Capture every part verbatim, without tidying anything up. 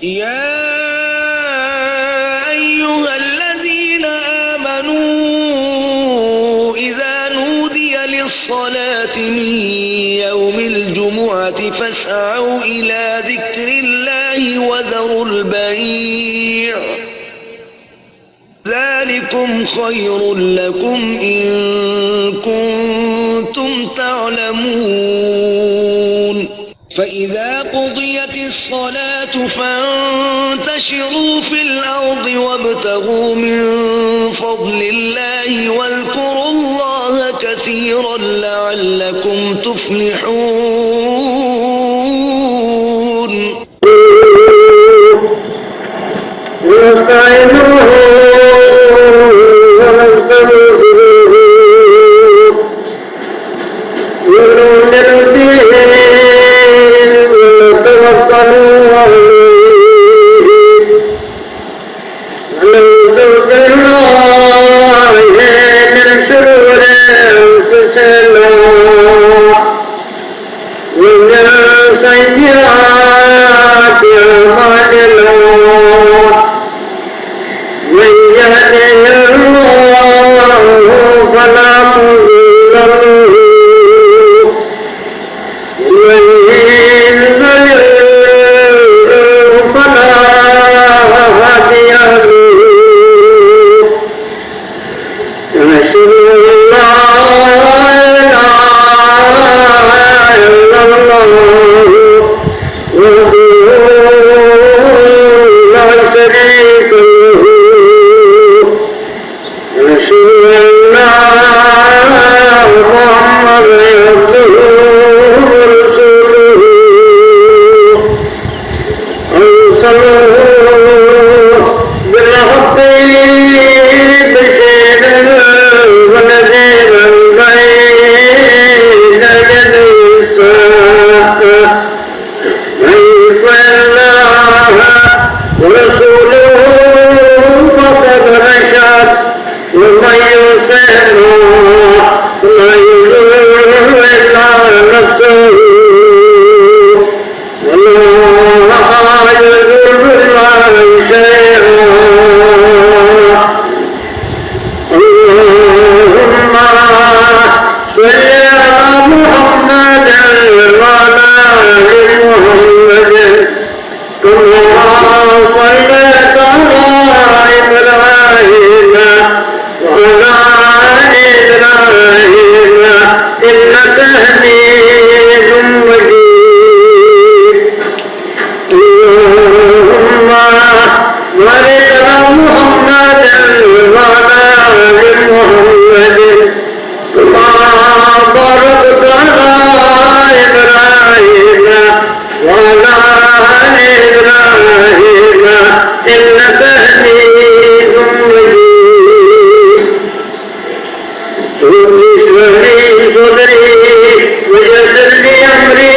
يا أيها الذين آمنوا إذا نودي للصلاة من يوم الجمعة فاسعوا إلى ذكر الله وذروا البيع، ذلكم خير لكم إن كنتم تعلمون. فإذا قضيت الصلاة فانتشروا في الأرض وابتغوا من فضل الله واذكروا الله كثيرا لعلكم تفلحون. ونستعينه ونستغفره ونؤمن به ونتوكل عليه ونعوذ بالله من شرور أنفسنا ومن سيئات أعمالنا. من يهده الله فلا مضل له ومن يضلل فلا هادي له. ونشهد أن لا إله إلا الله وحده لا شريك له. ونشهد أن محمدا عبده ورسوله. أرسله بالحق بشيرا ونذيرا بين يدي الساعة. من يطع الله ورسوله فقد رشد ومن يعصهما فلا يضر إلا نفسه ولا يضر الله شيئا. اللهم صل على محمد وعلى آل محمد كما صليت على إبراهيم وعلى آل إبراهيم إنك حميد مجيد. اللهم بارك على محمد وعلى آل محمد كما باركت على إبراهيم وعلى آل إبراهيم إنك حميد مجيد. رب اشرح لي صدري ويسر لي أمري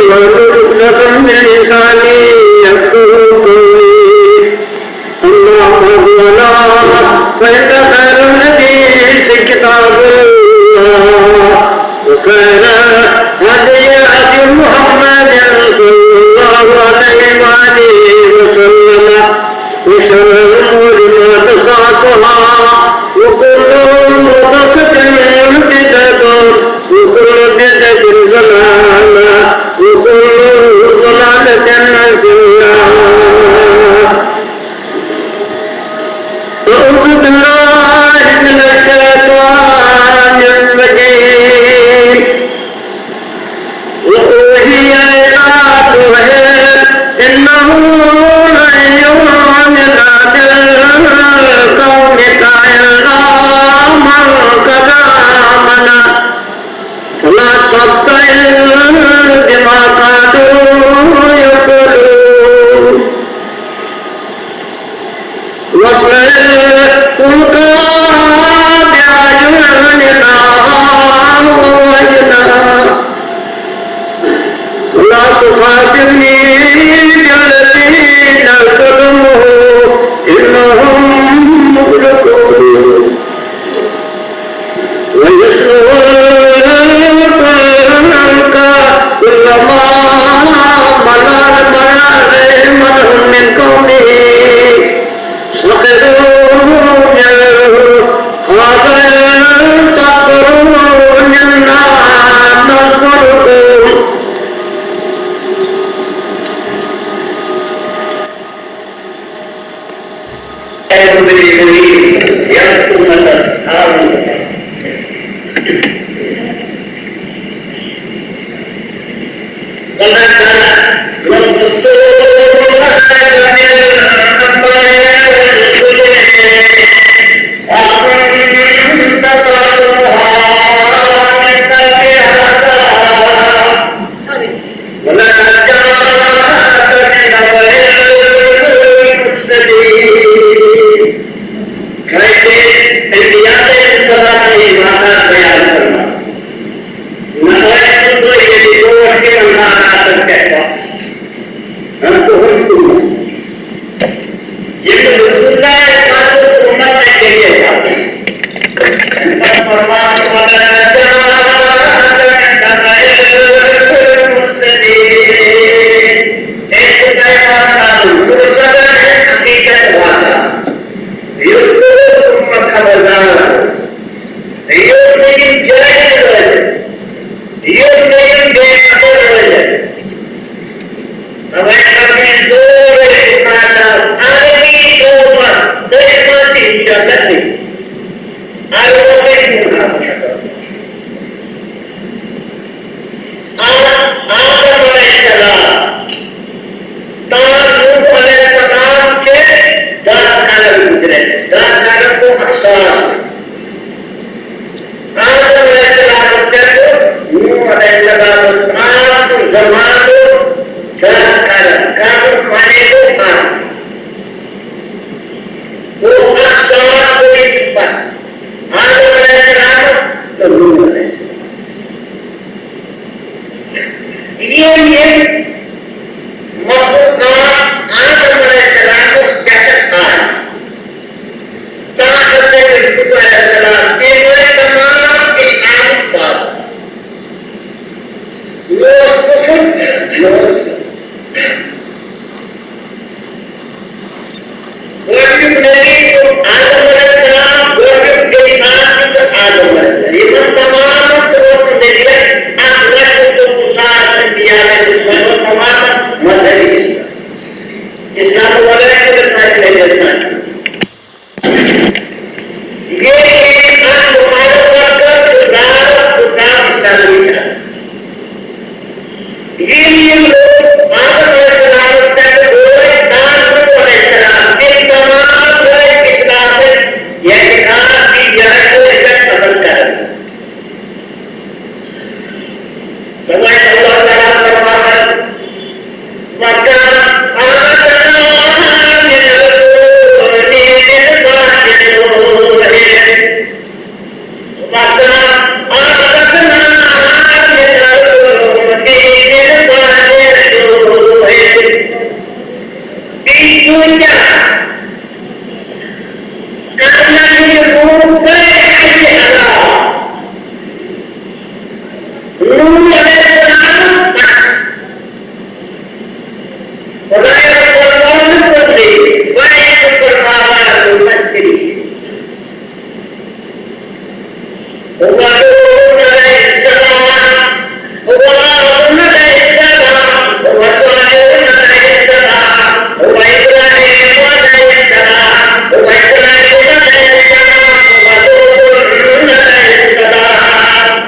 واحلل عقدة من لساني يفقهوا قولي. أما بعد، ألا فإن خير الحديث كتاب الله، وخير الهدي هدي محمد صلى الله عليه وآله وسلم، وشر الأمور محدثاتها، وكل محدثة بدعة، وكل بدعة ضلالة، وكل ضلالة في النار. أعوذ بالله من الشيطان الرجيم. وأوحي إلى نوح أنه لن يؤمن من قومك إلا من قد آمن فلا تبتئس بما كانوا يقولون. واصنع الفلك بأعيننا ووحينا ولا تخاطبني في الذين يكتم الأسرار. وما كان لهم الصور من الأنبياء والرسل. وأنت بعضها من بعد هذا. ولا جاءك من نبأ المرسلين. کٲنٛسہِ انبیاء علیہ السلام نے واقعہ بیان کرنا۔ نہ آیا تو یہ رپورٹ کے اندر آ سکتا ہے۔ ہم تو ہم تو یہ تو رسول اللہ صلی اللہ علیہ وسلم کے لیے تھا۔ فرمان والا جان، ایک پیغام، حقیقت والا۔ یُس ثم خبردار۔ یُس نہٕ یِم جٲہِل ٲسۍ، یُس نہٕ یِم بے خبر ٲسۍ۔ تَوَے کَرنہٕ زور أسۍ اِرادہ، عربی قومَس دُشمن تہِ اِنشاءاللہ تہِ۔ عربَس گژھِ نہٕ مُنافقت۔ آ-، آدم علیہ السلام تام نوح علیہ السلام کے دس قرن گزرے، دس قرن کو اقصاص۔ آدم علیہ السلام کے نوح علیہ السلام تام زمانوں دس قرن، قرن معنی کو خاص۔ وہ اقصاص کو بھی پتہ۔ آدم علیہ السلام تو نوح علیہ السلام۔ یِم یِم مخلوقات آدم علیہ السلامس پٮ۪ٹھ آے، تہٕ حضرت لوط علیہ السلام، تِم ٲسۍ تمام اِسلامٕکۍ پابند۔ یہِ اوس کُفر، یہِ اوس گۄڈنیُک نبی چھُ آدم علیہ السلام، گۄڈنیُک اِنسان تہِ چھُ آدم علیہ السلام۔ یِمن تمامن تہِ اوس نبیَس اکھ لَچھ ژوٚوُہ ساس انبیاء علیہ السلام، تمامن مذہبی اِسلام۔ اِسلام ورٲے چھُنہٕ کٲنٛسہِ نبیَس ناو۔ ییٚلہِ أمۍ اَتھ مُخالفت کٔر، تہٕ زارَس تہٕ زار اِسلامٕے چھا۔ ییٚلہِ یِم لوٗکھ آدم علیہ السلامَس پٮ۪ٹھ ٲسۍ، تہٕ نوح علیہ السلام، تِم تمام ٲسۍ اِسلامٕکۍ، یعنی کافی، یہِ ٲسۍ أسۍ پٮ۪ٹھ قبول کران۔ فرمایا اللہ تعالیٰ فرماتا ہے، وَكَمْ أَهْلَكْنَا مِنَ الْقُرُونِ مِنْ بَعْدِ نُوحٍ، وَكَمْ أَهْلَكْنَا مِنَ الْقُرُونِ مِنْ بَعْدِ نُوحٍ۔ بیٚیہِ کۭتیٛاہ کرنہٕ ہٕنٛدۍ لوٗکھ گٔے اَسہِ ہلاک۔ نوح علیہ السلام پتہٕ خدایَن فرموو نہٕ کُنُے، وۄنۍ چھُ فرماوان مستری۔ ولوط علیہ السلام، وهارون علیہ السلام، وصالح علیہ السلام، وإبراهيم علیہ السلام، وإسماعيل علیہ السلام، ولوط علیہ السلام۔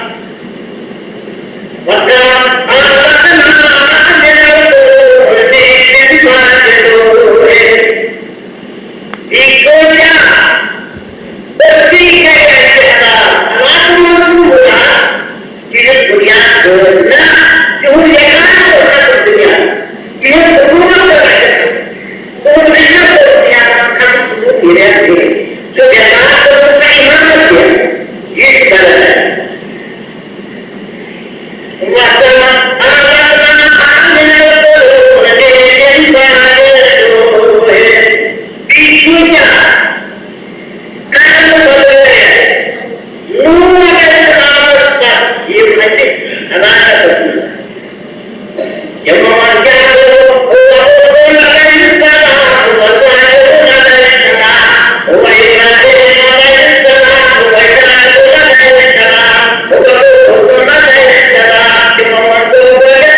وَكَمْ أَهْلَكْنَا مِنَ الْقُرُونِ مِنْ بَعْدِ نُوحٍ۔ یہِ کۭتیٛاہ بستی گٔے اَسہِ ہلاک۔ ہلاکُن اوس نہٕ مراد تِہُنٛد بُنیاد گوٚو نہ، تِہُنٛد یقین اوس نہٕ بُنیاد، تِہُنٛد حکوٗمت اوس نہٕ، تِہُنٛد رحمت اوس بُنیاد، ہم سُہ بُنیاد گٔے۔ سُہ یقین اوس نہٕ ایمان کینٛہہ۔ یہِ چھُ غلط۔ وَكَمْ أَهْلَكْنَا مِنَ الْقُرُونِ مِنْ بَعْدِ نُوحٍ۔ بیٚیہِ کۭتیٛاہ قرن گُزرے نوح علیہ السلامس پتہٕ یِم اَسہِ ہلاکتس منٛز۔ یِمو منٛز کیٛاہ گوٚو؟ وَلوطٌ علیہ السلام، وَصالحٌ علیہ السلام، وَإِبْرَاهِيمُ علیہ السلام، وَإِسْمَاعِيلُ علیہ السلام، وَلُوطٌ علیہ السلام۔ تِمو منٛز گوٚو گۄڈٕ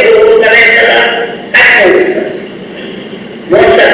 لوط علیہ السلام۔ اَتھ منٛز موسیٰ۔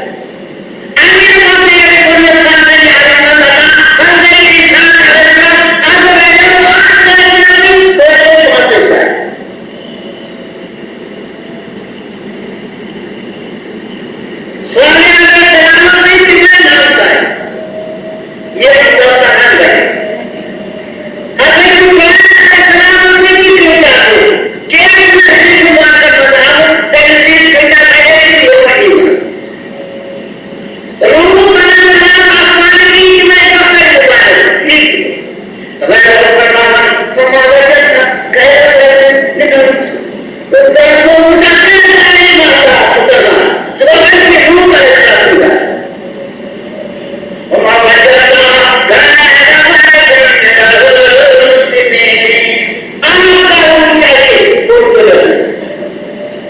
امہِ پتہٕ ییٚلہِ پننِس خاندٲنی عالمن دپان، خاندٲنی انسان اگر کانٛہہ اَتھ وَنہِ، اَتھ وَنہِ، اَتھ وَنہِ، سونے علیہ السلام نے کتنا نام تھا؟ یہ ہم لوگ کہاں گئے؟ حضرت عمر علیہ السلام نے بھی سوچا تھا کہ اگر میں حدیث مبارکہ بتاؤں، تو حدیث گھنٹہ پہلے بھی ہو گئی۔ روح بنا بنا آسمان کی میں کب تک اتارے؟ ٹھیک ہے۔ غیر فرمان، فما وجدنا غیر ذلك من الرسل۔ اس کا کوئی متعلق نہیں مانتا اترنا۔ سورج کے روح کا ایسا ہوگا۔ وما وجدنا غير ذلك من المسلمين۔ آپ کا روح چاہیے، وہ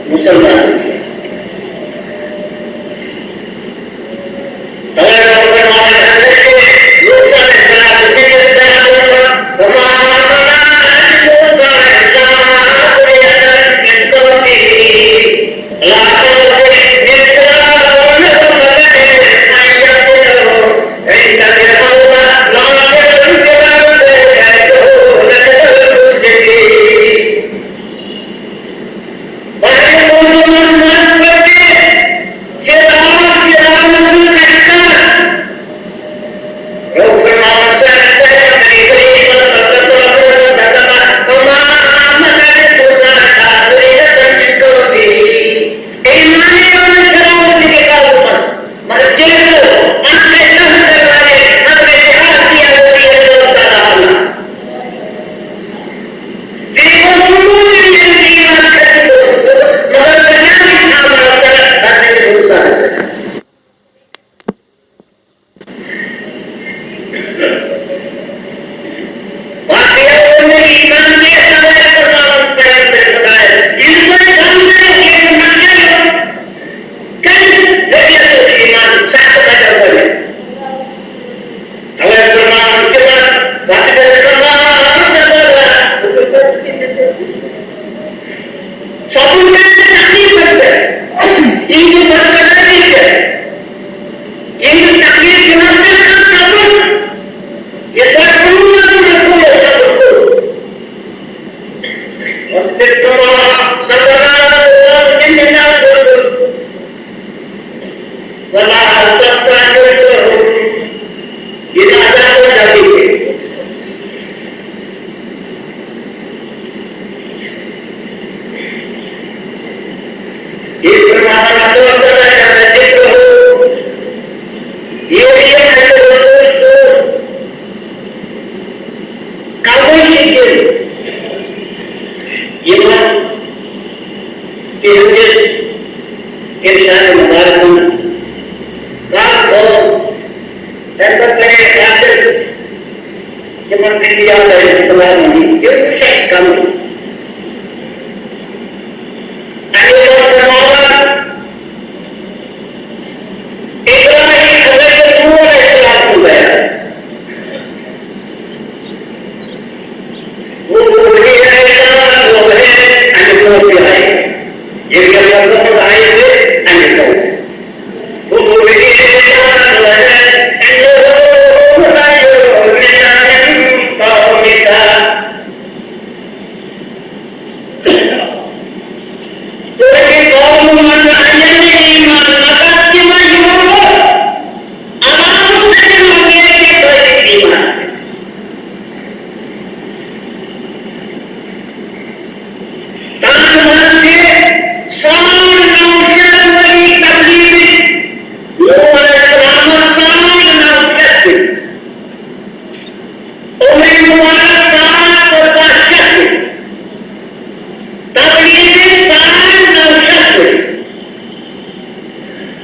مسلمان۔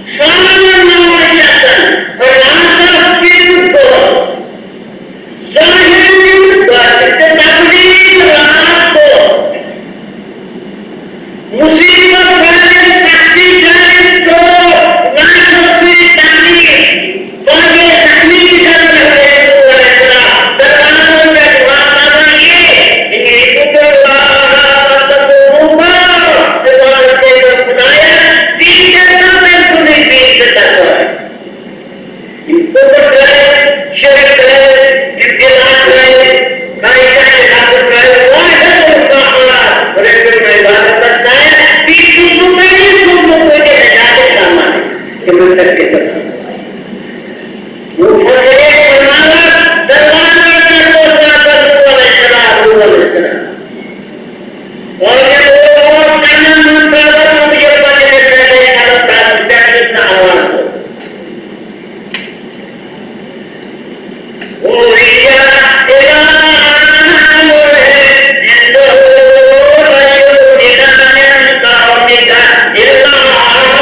سارن نوَن شتن راتس تہِ تہٕ دۄہس، ظٲہِر تہِ تہٕ باطِن تہِ، تبلیغ راتھ دۄہ۔ مصیبت پھٔہلٲوِتھ، سختی ترٛٲوِتھ تہٕ ناخۄشی تکلیف، پانہٕ زخمی تہِ کران حضرت نوح علیہ السلام۔ دروازن پٮ۪ٹھ واتناوان یہِ، یہِ عبادت کرو خدایا، بیٚیہِ کٔرۍ تو تٔمۍ سُنٛدٕے بیٚیہِ زٕ تکوٲرۍ۔ یِم کُفر ترٲوِتھ، شرک ترٲوِتھ، یِم بدعت ترٲوِتھ، خواہشات نفس ترٲوِتھ، واحد القہار، رٔٹِو عبادتس سایہ، بیٚیہِ چھُ سُہ تٔمِس سوٗزمُت توتہِ نجاتُک سامان۔ تِمن سۭتۍ کیٛاہ کرو؟ مفسرین فرماوان، دروازن پٮ۪ٹھ اوس واتان نوح علیہ السلام، نوح علیہ السلام۔ اور یہ وہ اور کنن من پر مجھے پتہ نہیں چلے، خبر دار کیا کتنا آواز ہو۔ أوحي إلى أمره إنه رجل من قومك إلا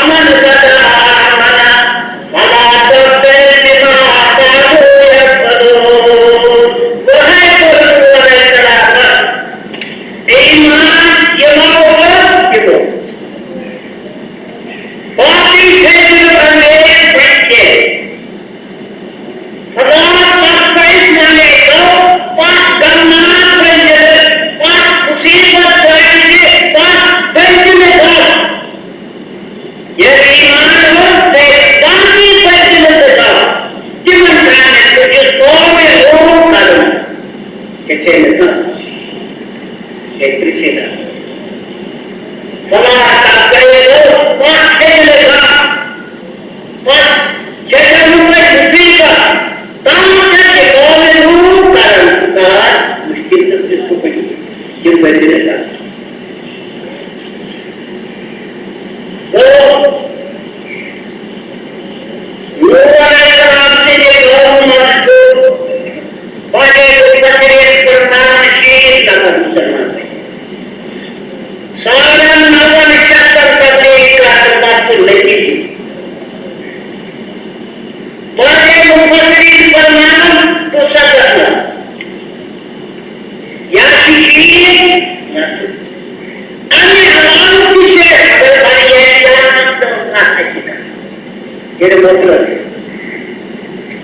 من قد آمن فلا تبتئس بما كانوا يفعلون. وهي قول الرسول عليه السلام. ایمان یِمو اوس یِمو۔ باقٕے تھٲوِو نہٕ انگریز بچہِ۔ خدا تبتئس معنی گوٚو پتھ غمناک بٔنزِتھ، پتھ مصیبت بٔنزِتھ، پتھ بٔنزِتھ غم۔ ییٚلہِ ایمان اوس، تیٚلہِ باقٕے بٔنزِتھ غم۔ تِمن ترٛامٮ۪ن پٮ۪ٹھ یُس قومِ لوط کرُن۔ کیٛاہ چھِ أمِس ناو؟ ہے، پرٛژھِو نا۔ فلا تبتئس، پتھ کھیٚیِو نہٕ غم۔ پتہٕ چھَکھ نہٕ تۄہہِ مُصیبت، تام چھَکھ یہِ قومِ لوط کران پُکار، مُشکِل تہٕ سُہ چھُ یِم بٔنزِتھ غم۔ گوٚو، نوح علیہ السلام سٕنٛدِ قومہٕ منٛز چھُ واریاہ مفسرین فرمان شیٖتھ نفر مُسلمان گٔے۔ سارن نون شتن تبلیغ کرنہٕ پتہٕ چھُ نتیجہٕ۔ واریاہ مفسرین فرمان دُسَتتھ نفر۔ یا چھُ شیٖتھ، یا چھُ۔ اَمہِ علاوٕ تہِ چھِ مگر واریاہ زیادٕ تہٕ اَتھ اَکہِ دۄہ۔ ییٚلہِ مطلب۔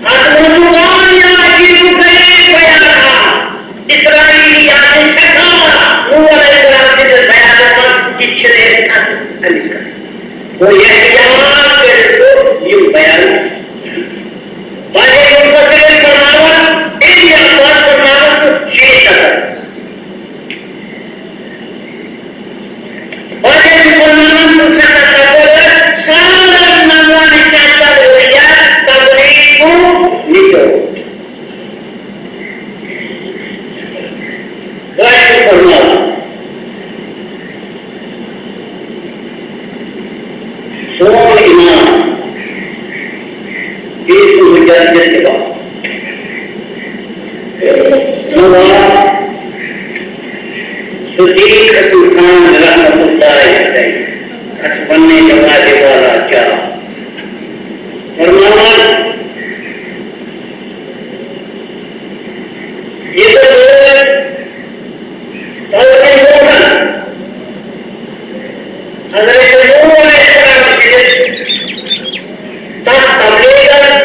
اتھ منٛز چھُ واریاہ عجیب و غریب بیانات۔ اسرائیلیاتن چھکا نوح علیہ السلام سٕنٛدِس بیانس منٛز، یہِ چھِ نہٕ اَسہِ اَتھ اَمِچ کَتھ۔ گوٚو یہِ یاد کٔرِتھ گوٚو یِم بیان۔ واریاہ مفسرین فرماوان، ابن عباس فرماوان چھُ شیٖتھ نفر۔ واریاہ مُسلمانن ہُنٛد سفر کَپٲرۍ ٲس؟ سارن نوَن شتن ؤرۍ یَس تبلیغ نِشو۔ واریاہ مُسلمان۔ سون امام، بیٚیہِ سُنٛد مُجدد تہِ بَنو۔ نواب صدیق حسن خان رحمت اللہ علیہ، اَتھ پننہِ نمازِ والا کیا فرماوان، یہِ تہٕ بٲتھ قومِ نوحن، حضرت نوح علیہ السلام سٕنٛدِس تَتھ تبلیغس،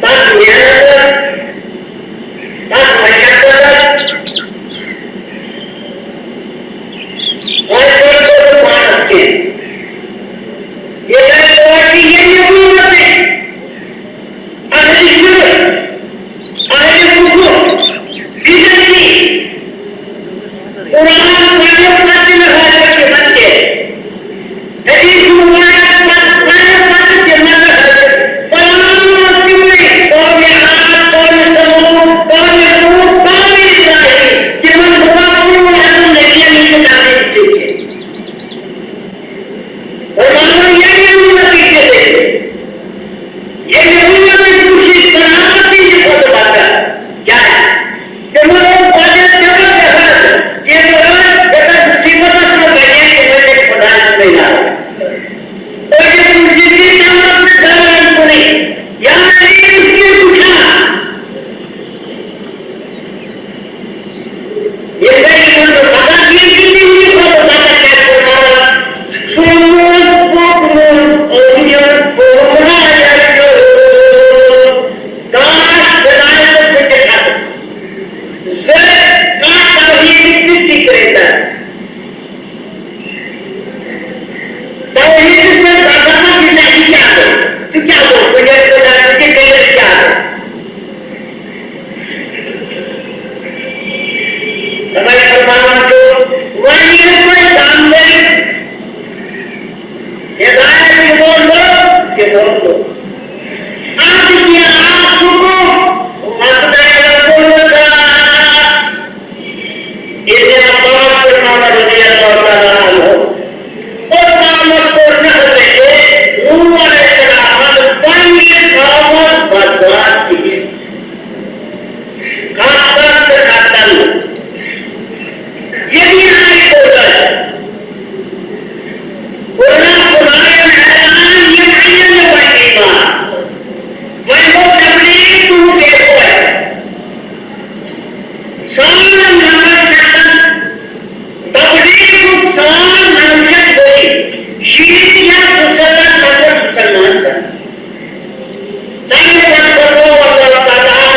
تَتھ محنتس، تَتھ مشقتس، آز کَل کوٚر نہٕ پانَس کینٛہہ۔ یہِ گژھِ تور کہِ ییٚمہِ نوٗرَس نِش اہلِ شرک، اہلِ کفر، بدعتی، قرآن پرنہٕ پتہٕ تہِ نہٕ حاجت تِمن کینٛہہ۔ حدیث مبارک پتہٕ پرنہٕ پتہٕ تِمن نہٕ حاجت۔ قرآن اوس تِمے، قومِ عاد، قومِ ثمود، قومِ لوط، قومِ ابراہیم، تِمن دۄہن تِمو حضرت نبیَن ہٕنٛدِ تعلیٖم سۭتۍ۔ فرماوان، ییٚلہِ یِمن نتیٖجہٕ دِتھ، ییٚلہِ یِمن نتیٖجہٕ وُچھِتھ قرآن تہِ یہِ خۄد بندہ، کیٛازِ؟ تِمن اوس وجہ تِمن تہِ حض، ییٚلہِ رٲژ گژھان مُصیبتس منٛز بنے تِمن تہِ خۄداے سُنٛدُے ناو۔ Ati dia aku, aku dah berdosa. Ibnu Abbas bermana radhiyallahu ta'ala anhu. Pertama pernah saja Nuh alaihissalam panggil kaum Badar ini. Kapan terkatan? Jadi, hai Tuhan, orang kemarin haram yang hanya lewat lima. Mengkau tak boleh itu dia buat. Salah nama kata, tak boleh itu salah nama boleh. Syirik yang kesalahan akan diperkenankan. Tanya dan berdoa Allah Ta'ala,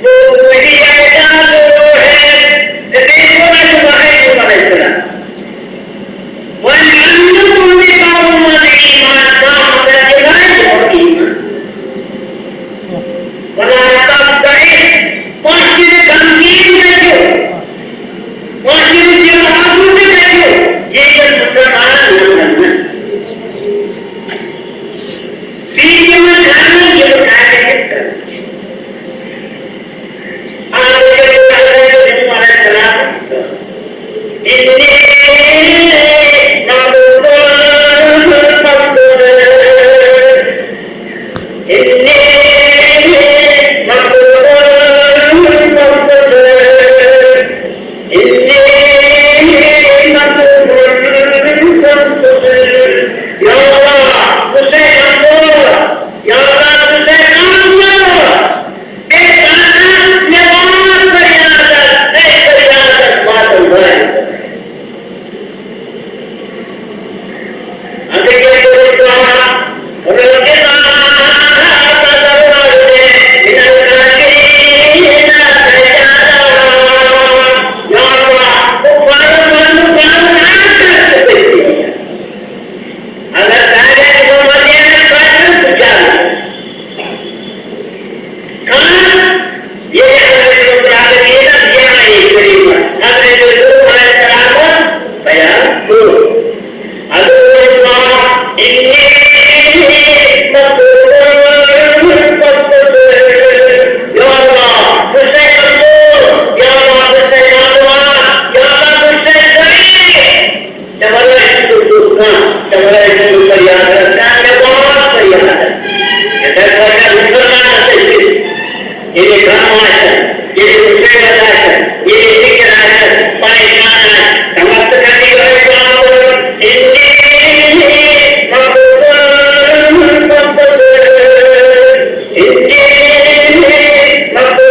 buku dia yang dulu, eh, eh, dia pun ada bahaya pada Islam. Wal antum bi qawmin iman, kamu tak kenal orang iman. Wala tabta'is, pasti dia gangguin saja. Pasti dia ragu saja. Dia kan musulman, dia kan Muslim. Dia jangan lama dia berkata-kata. Ada yang berkata-kata, ada yang berkata-kata. إني مغلوب فانتصر. إني مغلوب فانتصر. إني مغلوب فانتصر. Ya Allah, ku saya ampun. Ya Allah, ku saya ampun. Berkata, nyawa beriadat, eh, beriadat, batal, batal. Andai kata berdoa, Rabbana tadarra'na minal kafirin, ya Allah, kufar, kufar, agar saya kemudian berjalan. Karena dia yang akan berada di dalam dia yang terima. Akan itu oleh sahabat saya guru. Aduh, ini Ya Allah, saya ampun. Ya Allah, saya ampun. Ya Allah, saya baik. Jabariah itu dosa, jabariah itu perhiasan, dan jabariah perhiasan. Kita baca Al-Quran saja. Ini kamu aja, ini musibah aja, ini pikir aja, paling mana, sama sekali oleh Tuhan, ini mampu, mampu, ini mampu, mampu,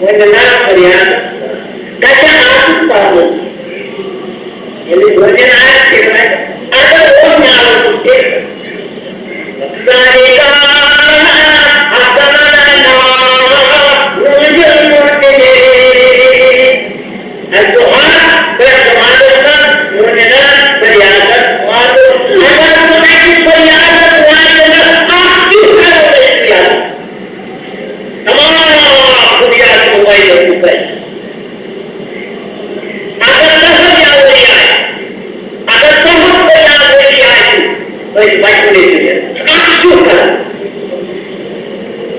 Mendengar meriah, kacang aku tahu. Jadi, buatnya nasi, ada orang yang berpikir. Zalika ahsanana nuzul muhsinin. Al-Quran berkemajuan, mengenal, beriadat, waktu. Ada penyakit beriadat, waktu. Aktif kalau beriadat. Tamam, bu diğer olayları kutlayın. Agar sahur yang beriadat, agar sahur yang beriadat, baik, baik, boleh juga. Aktif kalau.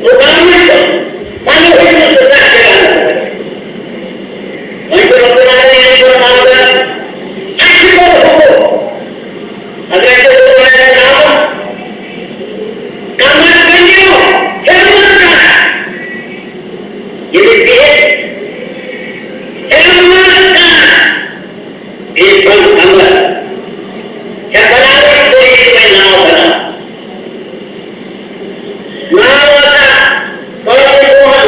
Bukan itu. Mana itu sudah jalan. Itu Rabbul Alamin yang berkata, aktif hukum. Hazreti Umar alaihissalam, kamatkannya, hembuskan. Jadi, dia hembuskan. Dia pun hamba. Siapa lagi boleh dengan nama? Nama, kalau dia Tuhan,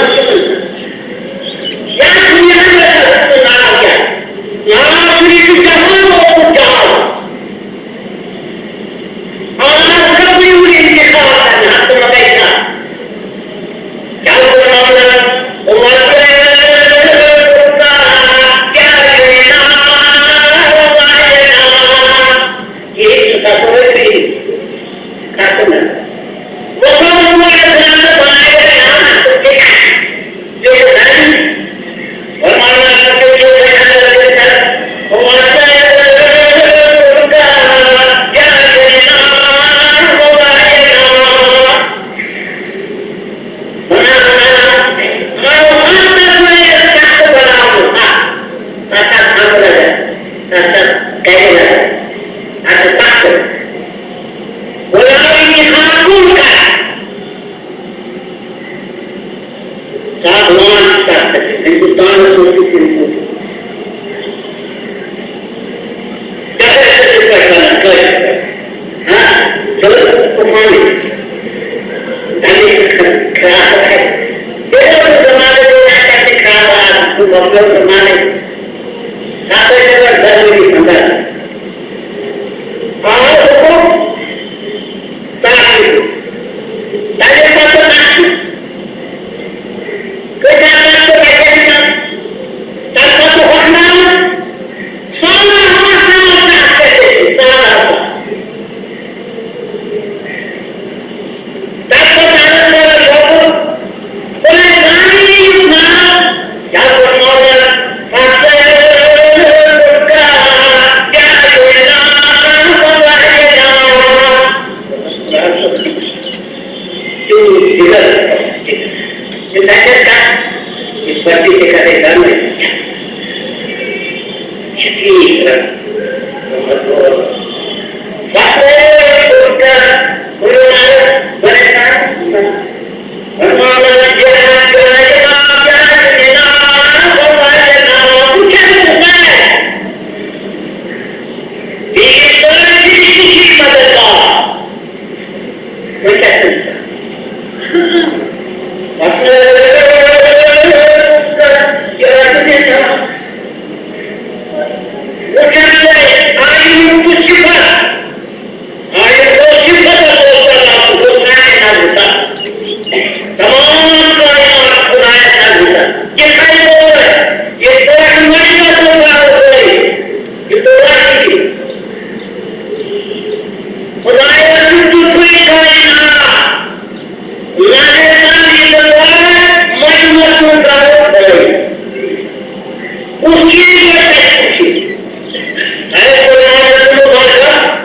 yang punya nama, itu nama dia. Nama itu jangan mau jauh. Anak kami udah dikatakan, anak mereka. Yang bernama Umar bin ساگوان تَتھ پٮ۪ٹھ، ہندوستانَس منٛز تہِ تِم کُلۍ۔ کیٛاہ چھِ أسۍ پٮ۪ٹھ وَنان کٲشِر پٲٹھۍ؟ ہاں، تہٕ طوفانٕے۔ تَمِچ خراب ہے۔ بیٚیہِ اوس زمانہٕ، بیٚیہِ آسہِ تَتہِ خراب آسان، سُہ مۄکلیو زمانَے۔ تَتھ ٲسۍ دَپان دَہ ؤری خنٛدان۔ آو حُکُم، تَتہِ پَتہٕ اَتھ کۭتیٛاہ لَچھ تہٕ رۄپیَن منٛز تَمہِ پَتہٕ ہۄکھناوان، سہلٕے ہوا سہل چھُ اَتھ پٮ۪ٹھ، سہل ہوا۔ تَمہِ پَتہٕ اَگر ژےٚ لوگُن، خۄداے زانٕے یُتھ ناو، کیٛاہ ووٚن مولا، فَصَلُ کَ جَعَلْنَا وَوَجَدْنَا۔ تیوٗت دِلَس پٮ۪ٹھ۔ یہِ تَتٮ۪تھ کَتھ، یہِ پَتہٕ تہِ کَرے دَنٛدٕ۔ چھِ ٹھیٖک رَنگ۔ بَس، بَس، بَس۔ وۄنۍ کیٛاہ چھُ؟ وۄنۍ چھُ یہِ آیہِ کُس صِفت؟ آیہِ کُس صِفت؟ اللہ تعالیٰ کُس آیہِ نظرِ تَتھ؟ تمام کائنات خدایَس نظرِ تَتھ۔ یہِ کَتہِ اوس؟ یہِ ٲٹھ مٔنٛزِل اوس یہِ ٲٹھ۔ خدایَس چھُ تیُتھُے کائنات۔ لگے سان یہ دروازہ مجموعہ کیوں کرو بھائی؟ اس چیز میں کیا خوشی؟ اے قرآن رسول بھاشا،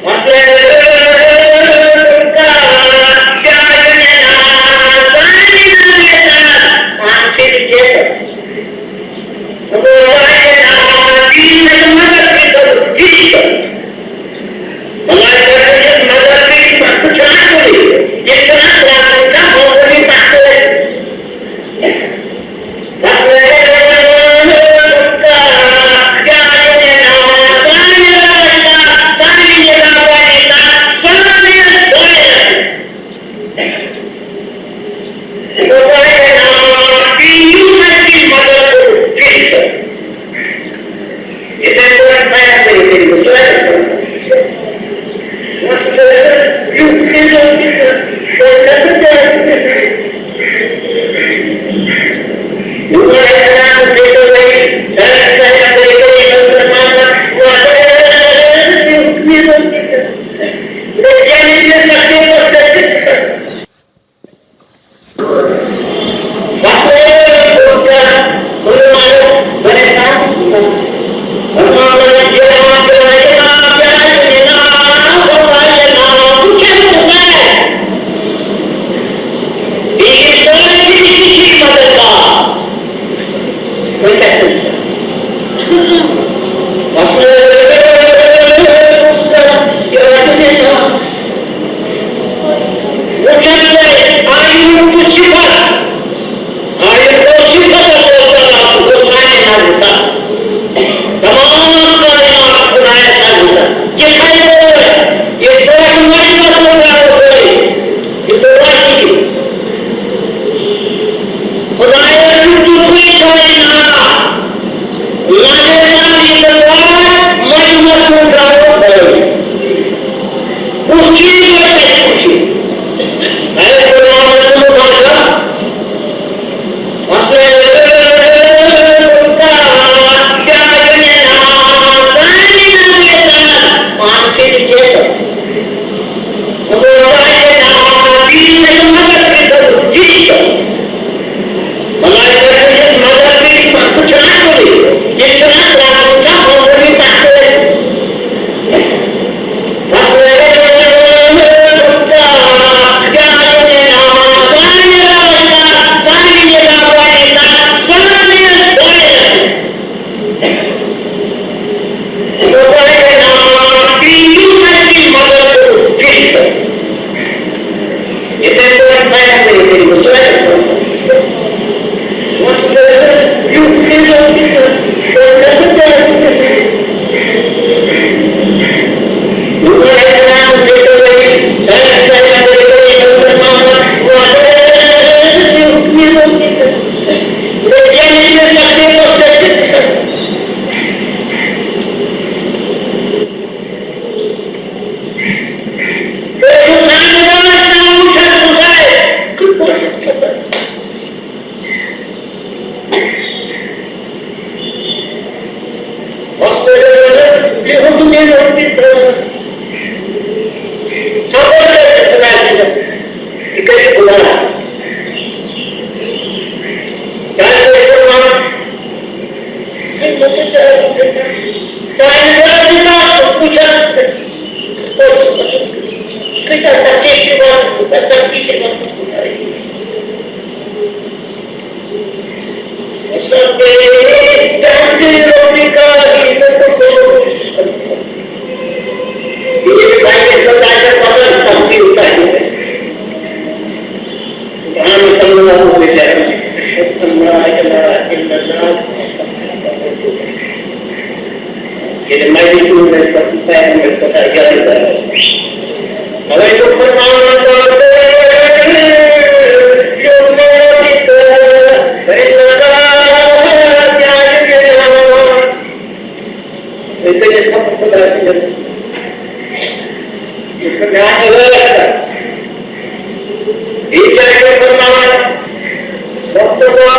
مسئلہ کا کیا یہ نام سائن نہ لیتا؟ آنکھیں دیکھے۔ تسبیح وقت اٹھائے۔ سبح بحمد ربک حین تقوم۔ یہ بھی بھائی اس کو جا کر پتہ تسبیح اٹھائے۔ سبحانک اللہم و بحمدک، اشہد ان لا الہ الا اللہ، استغفرک و اتوب الیک۔ یہ مجلس میں سب سے پہلے میں پتہ کیا ہے؟ اوے تو فرمانا چاہتے ہیں، جو میرا ذکر ہے، اللہ کیا ہے؟ ایسے یہ سب خدا کی جگہ۔ اس کا دھیان رکھنا۔ یہ کیا ہے فرمانا؟ وقت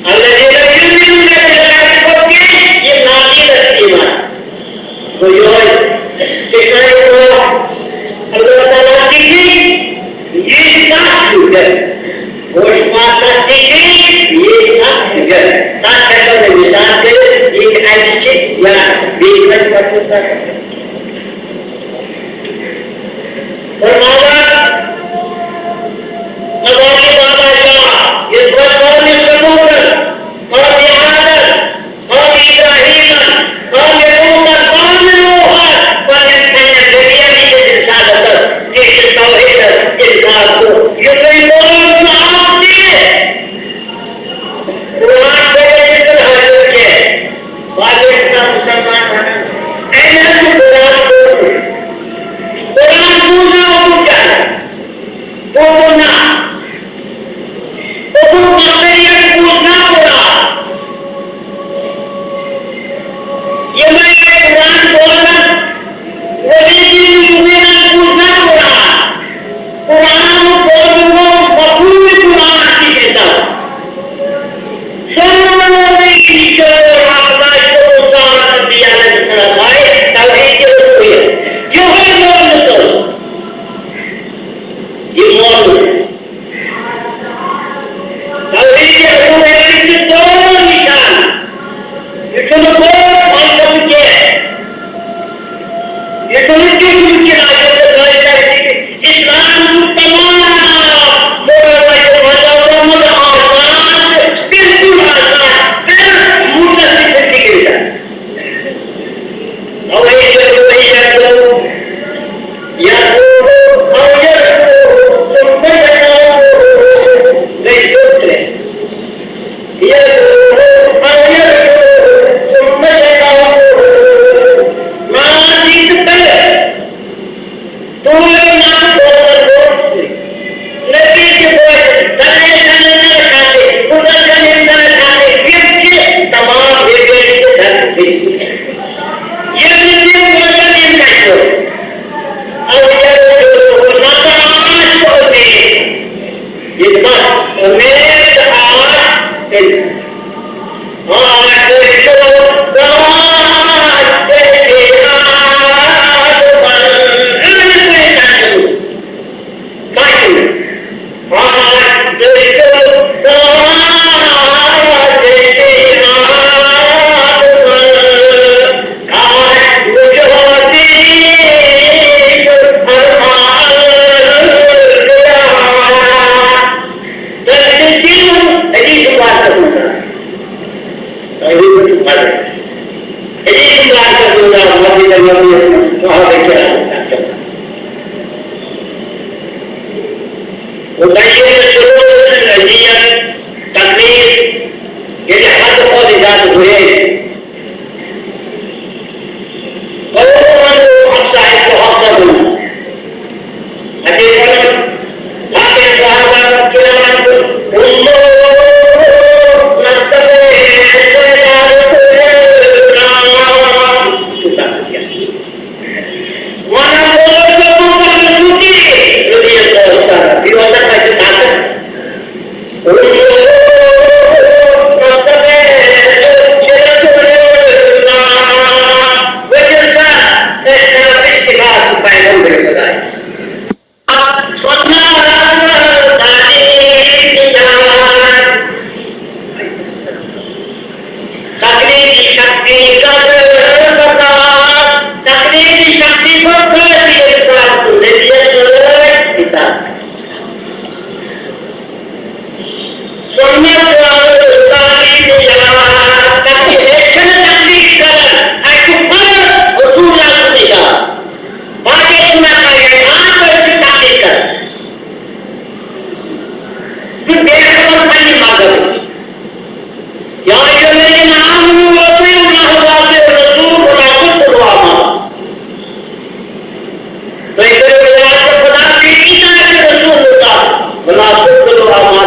الذين يؤمنون بالآخرة، یہ نادین ایمان۔ گوٚو یہوے، تِکیٛازِ اللہ تعالیٰ تہِ چھِ یہِ کتھ وٕچھان۔ ہوش پاتھ تہِ چھِ یہِ کتھ وٕچھان۔ تتھ ہٮ۪کو نہٕ نِشان کٔرِتھ، یہِ تہِ اَسہِ چھِ یا بیٚیہِ کٲنٛسہِ پتہٕ چھُ آسان۔ فرمایا، مزار بابا شاہ، اس پر قوم ثمود، قوم عاد، قوم ابراہیم، قوم لوط، قوم نوح، پننس پننس ذریعہ کی رسالت، کہ توحید انکار کو، یہ کوئی قوم آپ نے قرآن سے ذکر حاصل کیا۔ واجب کا مسلمان بنا۔ اے نہ تو قرآن کو، قرآن کو نہ ہو جانا۔ بولو نا۔ بولو نا، میری ایک بولنا پڑا۔ یہ میں ایک قرآن بولنا، وہ بھی میرا بولنا پڑا۔ قرآن بولنا، مفہوم قرآن کی کتاب۔ سارے ایشور آپداش کو سارا دیا ہے، سارا بھائی، توحید کے اوپر ہے۔ یہ ہے مول مسلم۔ یہ مول مسلم۔ توحید کے اوپر ہے، اس کے دونوں نشان۔ یہ تو بہت مطلب کے۔ یہ تو ممکن ممکن آ جاتا ہے کہ اسلام تمام مولوی مذہب آزاد، بالکل آزاد، پھر متصف فکر ہے۔ توحید الوہیت، یقول او یقول ثم یقول، نہیں سوچ رہے۔ یقول او یقول ثم یقول، ماں جیت پہلے تو یہ نام بولنا دوست، نبی کے بولے، دلے جانے نہ کھاتے، ادھر جانے نہ کھاتے، پھر کے تمام بے بے کے دھرم بیچتے ہیں۔ یہ نبی بولنا نہیں کھاتے۔ اور یہ جو نہ تو آج کو دے، یہ بس امید آج وبين شرور الأذية، تقرير، ییٚلہِ حد کھۄتہٕ زیادٕ گُریز۔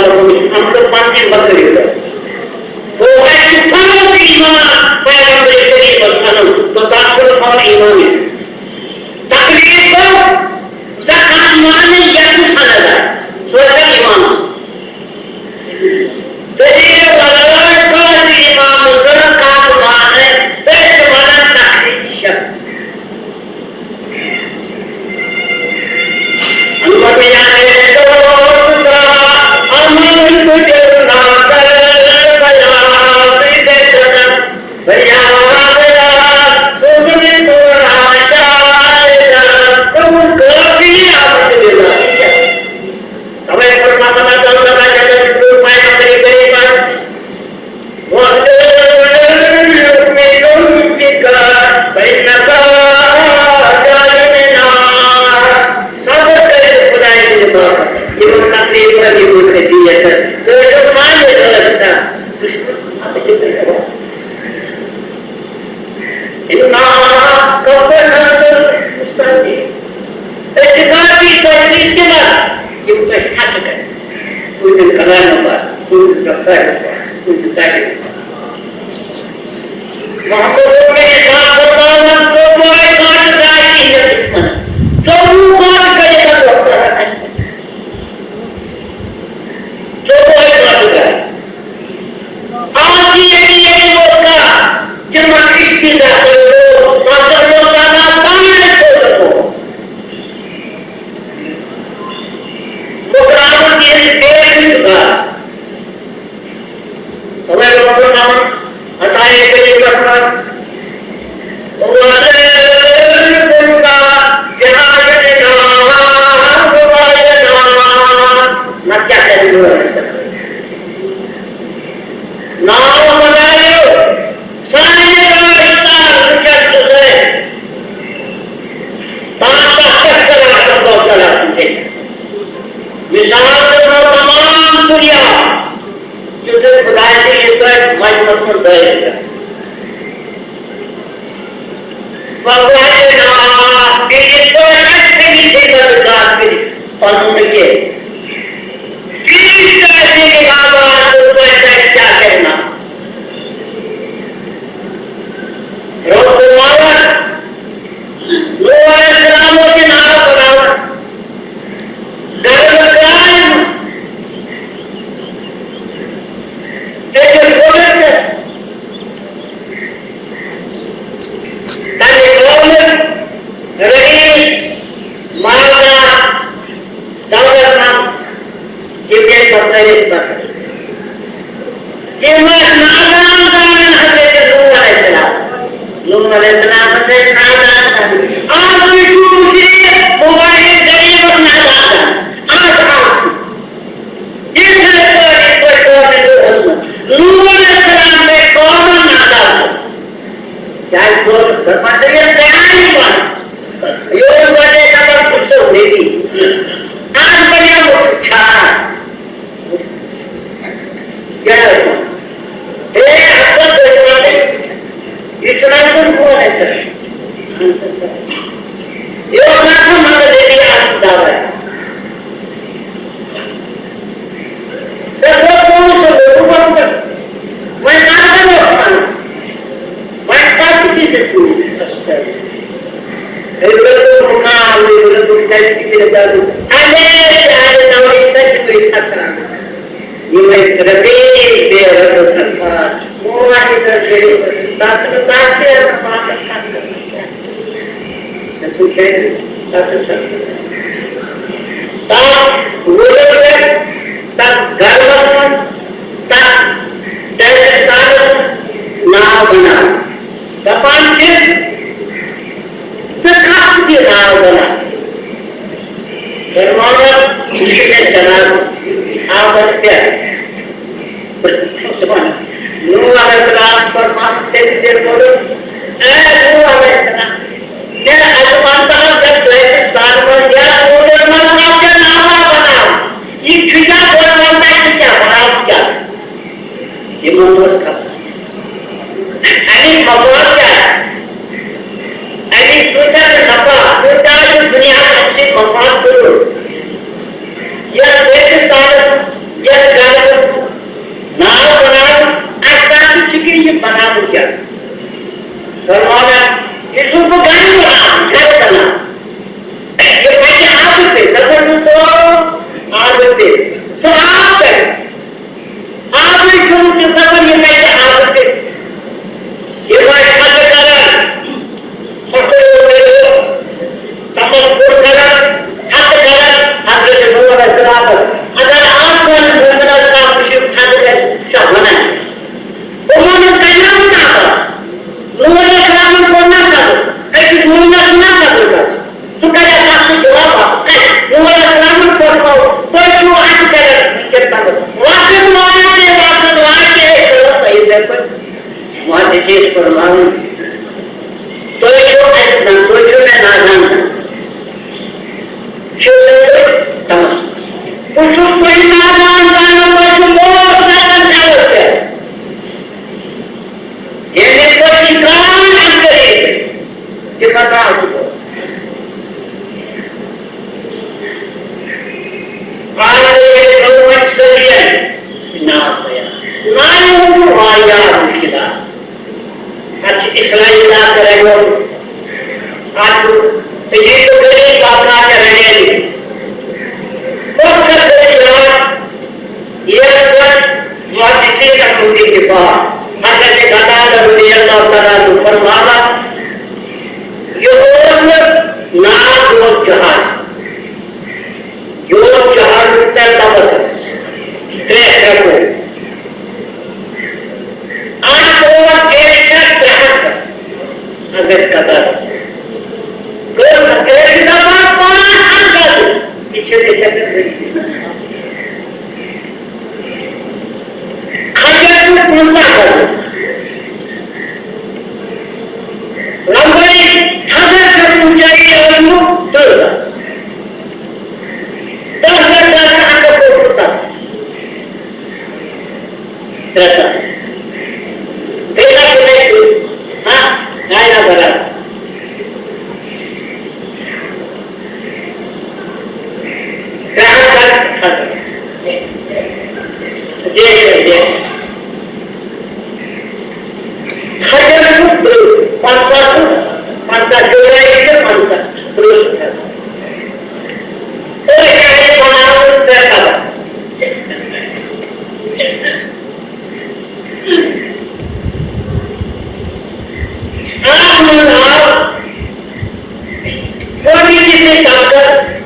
ہم تو پانچ وقت تو اَسہِ چھُ پَنُن تہِ ایمان پیغمبر کریٖمَس اَنُن، تو تَتھ چھُنہٕ پَنُن ایمان۔ تکلیف گوٚو، زَکام مانٕنۍ یَتھ نہٕ سَنَد آسہِ، سُہ ٲسۍ تَن ایمان۔ دٔلیٖل وَرٲے کٲنٛسہِ اِمامَس ضروٗرت کانٛہہ مانٕنۍ، أسۍ چھِ وَنان تَکلیٖف چھِ شخص۔ صبر کٔرِو خۄدایہِ سٕنٛدِ پاتھ۔ یِمن تکلیٖفن، یِمن اذیتن، تُہۍ ٲسِو سانہِ رٲضۍ کران۔ دُشمن اِنکار کٔر نہٕ مُستقیم۔ أسۍ چھِ کافی تۄہہِ نِش تِمن، یِم تۄہہِ ٹھٹھٕ کرن۔ تُہٕنٛدٮ۪ن کلامن پتہٕ، تُہٕنٛدِس رفتارِ پتہٕ، تُہٕنٛدِس دَرِ پتہٕ۔ محمد عمر صاحب فرماوان، ژوٚوُہ گٲنٛٹہٕ درٛاے یہِ دُشمن۔ ژوٚوُہ گٲنٛٹہٕ کٔرِتھ وۄتھ کران اَسہِ۔ ژوٚوُہ گٲنٛٹہٕ درٛاے۔ آز تہِ ییٚلہِ ییٚلہِ ووت کانٛہہ، تِمن رِشتہٕ دار، مطلب، اللہ تعالیٰ پانے سوزن وول۔ مُکرامت ییٚلہِ بیٚیہِ ہُنٛد گژھِ۔ خۄداے رۄب العالمین عطایے کٔرِتھ رحمت۔ وَلَا تُلْقَا بِأَعْيُنِنَا وَأَعْيُنِنَا۔ نہ کیٛاہ کَرِ نوٗر علیہ السلام؟ ناو بناوو، سانہِ رٲچھ تار وٕچھتھ چھُ سٲنۍ۔ تَتھ پٮ۪ٹھ کران اللہ تعالیٰ سٕنٛدِ۔ مثال دِمو تمام دُنیا، یُس أسۍ خۄداے سٕنٛدِ یِتھ پٲٹھۍ مجمَس منٛز دٲخِل گژھو۔ وَاللَّهِ نَعَمَ، بیٚیہِ یِتھ پٲٹھۍ اَسہِ تٔمِس چھِ مددگار کٔرِتھ پَنُن نہٕ کینٛہہ۔ بیٚیہِ چھِ اَسہِ یہِ نِعمت تہٕ تۄہہِ تۄہہِ کیٛاہ کَرِ نہ؟ رۄب فرماوان، نوح علیہ السلام اوس یہِ ناو بناوان۔ گرٕ منٛز درٛاے نہٕ۔ تٔمۍ ووٚن، تَمہِ قومہٕ رٔٹۍ مالدار، دولت مند، یِم گٔے بکٲرِتھ بکٲرِتھ۔ تِم ٲسۍ نادان زانان حضرت نوح علیہ السلام۔ نوح علیہ السلام ٲسۍ نادان زانان۔ آز وٕچھِو مُشرِک موبایل غریٖبَس نادان زانان۔ آز، آز۔ یِتھَے پٲٹھۍ، یِتھ پٲٹھۍ قومِ نوحَس منٛز۔ نوح علیہ السلام گٔے قومَن نادان۔ کیٛازِ کوٚر؟ دوٚپمَس، ژٕ ییٚلہِ بیان یِوان، یہِ اوس گۄڈَے دَپان، بہٕ چھُسو نبی۔ آز بَنیومُت چھُ چھان۔ کیٛاہ حظ؟ ہے، اَصٕل پٲٹھۍ وَنٕے، یہِ چھُنہٕ آسان کون اَسہِ؟ یہِ اوس آسان مگر نبی آسُن دَوَے۔ ژےٚ کوٚر پوٚز، ژےٚ لوٚگُتھ وَنُن۔ وۄنۍ کَر کَرو أسۍ وَنُن؟ وۄنۍ کَر تہِ چھِ ژےٚ ژوٗر؟ أسۍ کَرو مُقام، أسۍ کَرو تَتہِ تہِ کٔرِتھ دَرُن۔ اَدٕ، اَدٕ، تَوَے چھِ تَتہِ تہِ کھسان۔ یِم ٲسۍ رَبے بے رَبَس اَنفال۔ مول آسہِ تَتھ کٔرِتھ، تَتھ چھُنہٕ تَتھ تہِ آسان پانَس کَتھ کَرُن۔ تَتھ وُلُر پٮ۪ٹھ، تَتھ گَرمَس منٛز، تَتھ ٹیرِسٹانَس ناو بَناو۔ دَپان چھِ، ژٕ کَتھ تہِ ناو بَناو۔ فرماوان، یہِ چھُ مےٚ جناب آبَس پٮ۪ٹھ۔ نوح علیہ السلام فرمان تٔمِس ییٚلہِ ووٚنُن، اے نوح علیہ السلام، مےٚ اَتھ وَنتہٕ حظ، مےٚ ترٛٲوِتھ سۄنہٕ منٛز یا سوٚنہٕ منٛز، اَتھ کیٛاہ ناوا بَناو؟ یہِ چھُ کیٛاہ؟ بہٕ وَنہٕ تۄہہِ، یہِ کیٛاہ بَناو، یہِ کیٛاہ؟ یہِ مونُس کَتھ۔ اَمِکۍ مقام کیٛاہ؟ اَمِکۍ کۭتیٛاہ چھِ نفع، کۭتیٛاہ چھِ دُنیاہَس اَمہِ سۭتۍ مفاد تُلُن؟ یَتھ ریگِستانَس، یَتھ اگر آسمان زمینس تام وٕچھِو، تھزٕ گژھِ، چھا وَنان؟ یِمو نہٕ کَنہِ ووٚن نہٕ اَتھ۔ نوح علیہ السلامن کوٚر نہ قتل، أکِس مومنس نہ قتل کرُن۔ سُہ کَرِ اَتھ اَکھ سُہ جواب اَکھ۔ نوح علیہ السلامن کوٚر قتل، تُہۍ چھِو اَتھ کران وٕنکیٚن قتل۔ وقت واقعے، وقت واقعے، تہٕ صحیح پٲٹھۍ۔ محدثین فرماوان، تُہۍ چھِو اَسہِ نہ، تُہۍ چھِو مےٚ نادان۔ چھِو تُہۍ تمام۔ بہٕ چھُس تۄہہِ نادان زانان، تۄہہِ چھُ موت زانان جلس پٮ۪ٹھ۔ ییٚلہِ تۄہہِ اِنکار کٔرِو، تہِ پتہ چھُ۔ قال يا قوم سريا، ناو بیان۔ ناو چھُ واریاہ مُشکِلات۔ اَتھ چھِ اسرائیل اَکھ رَنیومُت۔ اَتھ چھُ عجیٖب و غریٖب اَکھ اَکھ رَنیمٕتۍ۔ مُختصر یاد، یَتھ پٮ۪ٹھ محدثین اَتھ مُتعلِق دِفاع۔ حضرت قتادہ رضی اللہ تعالیٰ عنہ فرماوان، یہِ اوس نہٕ ناو، یہِ اوس جہاز۔ یور جہاز ترٛےٚ لفظ، ترٛےٚ ہٮ۪کو۔ اَتھ اوس ڈیٹ چھا ترٛےٚ ہَتھ۔ اگر قطر۔ گوٚو، اگر چھِ دَپان پانٛژھ ہَتھ گژھُن، یہِ چھِ أسۍ ہٮ۪کان کٔرِتھ۔ کھجر چھُ پنٛژاہ گژھُن۔ لمبائی کھجر چھِ اونچائی ٲسمٕژ تٕرٛہ۔ دَہ گژھِ آسُن اَکھ ہَتھ فُٹ تَتھ۔ ترٛےٚ ساس۔ بیٚیہِ کَتھ چھُ تۄہہِ سُہ؟ ہاں، نہ، نہ، برابر۔ ترٛےٚ ہَتھ کَتھ کھسان؟ جی، جی، جی۔ کھجر چھُ تٕرٛہ، پنٛژاہ چھُ، پنٛژاہ جولائی چھُ پنٛژاہ، تٕرٛہ چھُ کھسان۔ تُہۍ کیٛازِ بَناوان ترٛےٚ ساس؟ اَتھ منٛز آو گۄڈٕنِچ یہِ طاقت،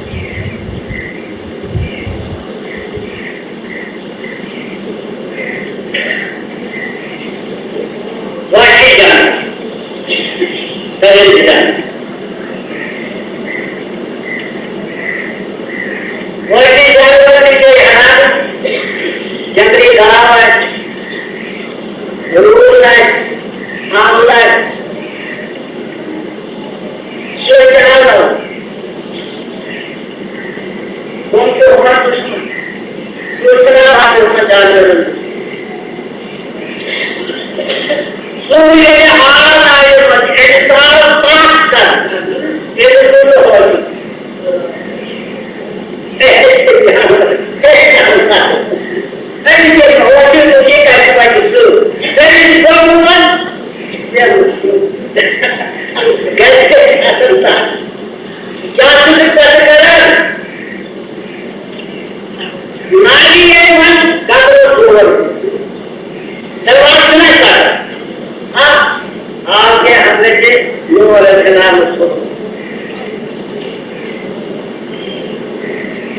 وحشی جان، پرندٕ جان۔ وحشی جانور تہِ چھِ یِوان، جنگلی گاو آسہِ، روٗد آسہِ، آمُل آسہِ، سُہ تہِ آو۔ کُن تہِ اوس نہٕ، سُہ تہِ آو اَتھ منٛز جانورن۔ سُہ ییٚلہِ حال آیہِ، پَتہٕ اِنسان پَتھ کَرِ، تیٚلہِ گوٚو نہٕ ہوش۔ أمِس ییٚلہِ ہوش یِیہِ، تیٚلہِ کَرِ پَتہٕ سُہ۔ تٔمِس گوٚو وۄنۍ، گَرِ کیٛاہ چھِ اَصٕل تَتھ؟ کیٛاہ چھُ نہٕ پَتہٕ کَران؟ ناری ییٚلہِ وۄنۍ قبرَس تور، تَلوار چھُنہ کَران۔ ہاں، آو کینٛہہ حضرت نوح علیہ السلام اوس کوٚرمُت۔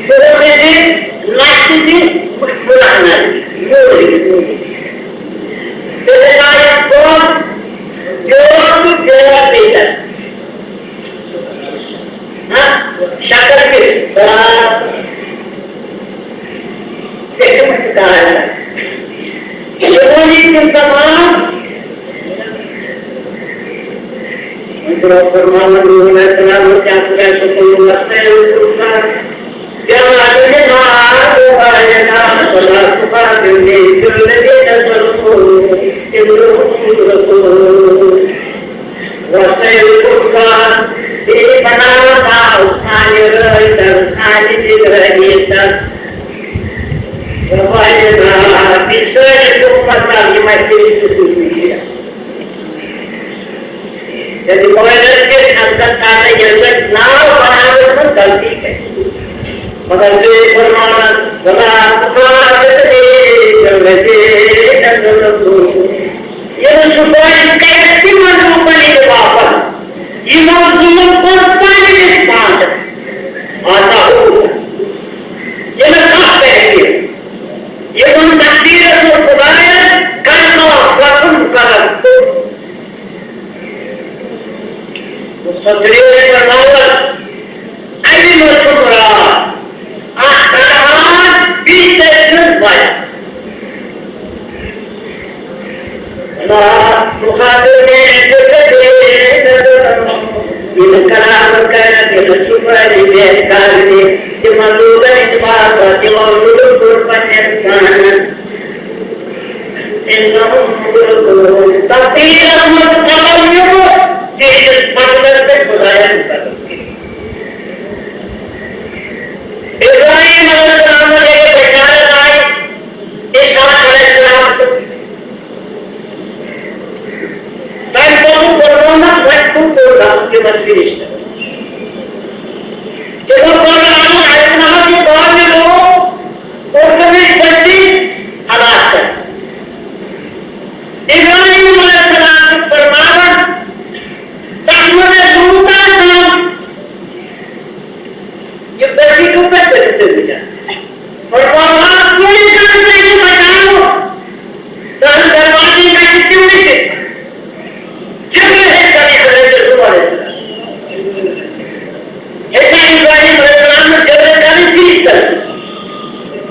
سُہ اوس ییٚتہِ نَشہِ تہِ پھُٹراونَس، موٗل ہیٚکہِ موٗل۔ تیٚلہِ آیَس دۄد، بیول تہٕ بیٛاکھ بیٚیہِ تَتھ۔ ہاں، شکر کِس برابر۔ یِمو یہِ تِم تمام۔ وۄنۍ چھُ رۄب فرماوان، نوح علیہ السلام، کیٛاہ خۄداے چھُ کوٚرمُت وَسٲیِل کوٗتاہ؟ کیٛاہ عجب ما تو آینا فلا تخاطبنی فی الذین ظلموا انہم مغرقون۔ وسائل فرقان، بے پناہ ناو سانہِ رٲچھ تل، سانہِ نگرٲنی تل۔ وسائل ناو، یہِ سٲری حکومت تل، یِم اَسہِ تیٚلہِ چھِ۔ ییٚلہِ مٲدان کِس اندر کانٛہہ ییٚلہِ ناو بناوان چھُ، غلطی گژھِ۔ مگر سُہ فرماوان، ولا تخاطبنی فی الذین ظلموا۔ ییٚلہِ سُہ بٲتھ کرِ تِمن لوٗکن ہٕنٛدِ باپتھ، یِمو ظُلُم کوٚر پننِس پانس۔ آسا ہو۔ ییٚلہِ اَمہِ منٛز چھُ مُراد اکھ قرآن، بیٚیہِ تٔمۍ سٕنٛز وجہ۔ ولا تخاطبني في الذين ظلموا، یِم کلام کرن، یِم چھِ پرٛٲنۍ بیت کرنہِ، تِمن لوٗکن ہٕنٛدِ باپتھ، یِمو ظُلُم کوٚر پننٮ۪ن پانن۔ إنهم مغرقون۔ تفسیٖرس منٛز قسم نیوٗمُت، تِہنٛدِس فضلس پٮ۪ٹھ خدایَن قسم کٔرِتھ۔ ابراہیم علیہ السلام ییٚلہِ بشارت آیہِ، اسحاق علیہ السلام سٕنٛز، تَمہِ پَتہٕ کوٚرنومَس وۄنۍ کُن کوٚر گژھُن تِمَن فرشتَن۔ تِمو کوٚر گژھُن اَسہِ نہ حظ یہِ پانہٕ لوگ، کوٚر تٔمِس بٔچی ہلاک کَرُن۔ ابراہیم علیہ السلام چھُ فرماوان، تَتھ منٛز ٲسۍ لوٗکھ آسان، یہِ بٔچی کِتھ پٲٹھۍ کٔرِتھ تٔمِس؟ اور وَلہٕ کُنہِ کانٛہہ تہِ بَچاوُن، تَتھ دروازے گژھِ تِمنٕے سۭتۍ۔ جبرائیل ہیٚکہِ کَرٕنۍ حضرت یوسف علیہ السلام۔ ہیٚکہِ ابراہیم علیہ السلام جبرائیل کَرٕنۍ ٹھیٖک کَرٕنۍ۔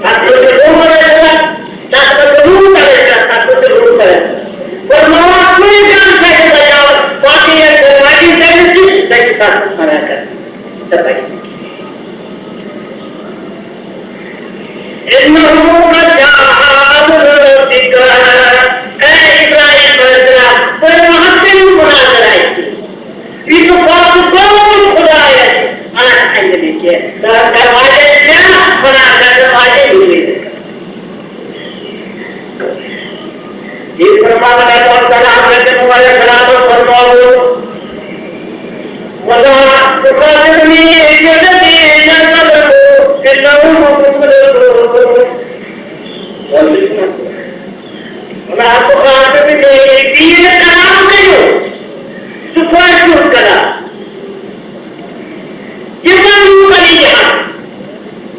تَتھ منٛز چھُ لوٗط علیہ السلام، تَتھ منٛز چھُ لوٗط علیہ السلام، تَتھ منٛز چھُ لوٗط علیہ السلام۔ اور وَلہٕ کُنہِ کانٛہہ تہِ بَچاوُن، باقٕے یَتھ دروازے گژھِ تِم، تَتہِ چھُ تَتھ منٛز منع کَرٕنۍ۔ سۄ بَچہِ نہٕ کِہیٖنۍ۔ إنه قد جاء أمر ربك۔ اے ابراہیم علیہ السلام، تُہۍ مہ کٔرِو مناظرہ اَسہِ۔ یہِ چھُ پاکھ گوٚو خدایَس۔ اَتھ اَندِ نہٕ کینٛہہ۔ دروازے چھِ مناظرہ، دروازے چھِ۔ یہ فرمان اللہ تعالیٰ حضرت نوح علیہ السلام کو فرماؤ، ولا تخاطبني في الذين ظلموا إنهم مغرقون۔ ولا تخاطبني، دین کلام کرو، سپر کلام۔ یہ کلام کریں یہاں۔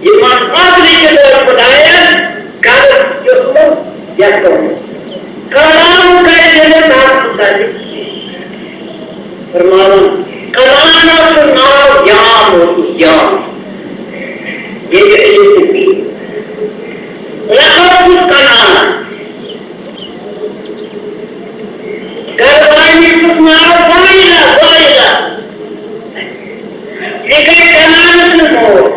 یِمن اَصلی کِتاب خدایَن قرض دیُتمُت یَتھ قومَس۔ کلام کَرِ نہٕ تَتھ مُتعلِق کینٛہہ۔ فرماوان، کلامَس چھُ ناو یام اوسمُت، یام۔ ییٚتہِ أمِس سۭتۍ۔ لقب چھُس کلام۔ گرٕ والنہِ چھُس ناو وائلہ، وائلہ۔ یہِ گٔے کلامہٕ سٕنٛز موج۔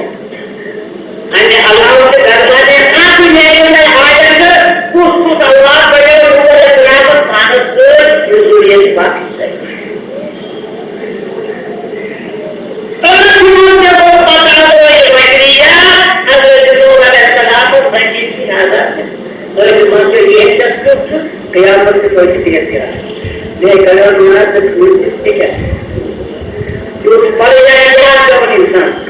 اَمہِ علاوٕ تہِ گرٕ والٮ۪ن اَتھ میلہِ تۄہہِ حاجت، کُس کُس اولاد بَنیو نوح علیہ السلامَس پانَس سۭتۍ، یُس ذُریَت باقٕے سۭتۍ۔ تہٕ تِمَن تہِ گوٚو پَتہٕ اَتھ ذٔریعہٕ حضرت نوح علیہ السلامَس بَچی سٕنٛدِ عذابہٕ۔ ٲخر منٛز چھُ ریٹ تَس کیُتھ چھُ، قیامت تہِ توتہِ تہِ گژھِ یاد۔ بیٚیہِ کَرو دُعا تہٕ کٲم تہِ کیٛاہ؟ یُتھ پَرِ یا یاد پٮ۪وان اِنسان۔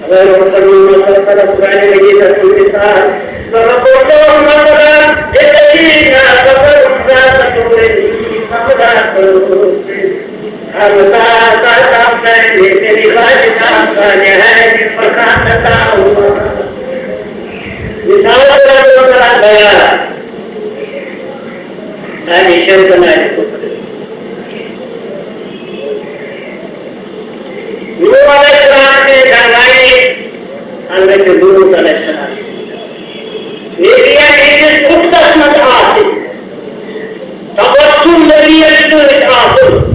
غیر مسلمان مسلمان قرآن مجید کا مثال، ضرب الله مثلا للذين كفروا امرأة نوح وامرأة لوط۔ كانتا تحت عبدين من عبادنا صالحين فخانتاهما۔ مثال اللہ تعالیٰ بیان۔ آنے شرک نہ آنے کفر۔ نوح علیہ السلام کے گھر والے حضرت لوط علیہ السلام۔ نیکیاں ہٕنٛدِس اُکتس منٛز آسٕنۍ۔ تبسم نبی سۭتۍ آسُن۔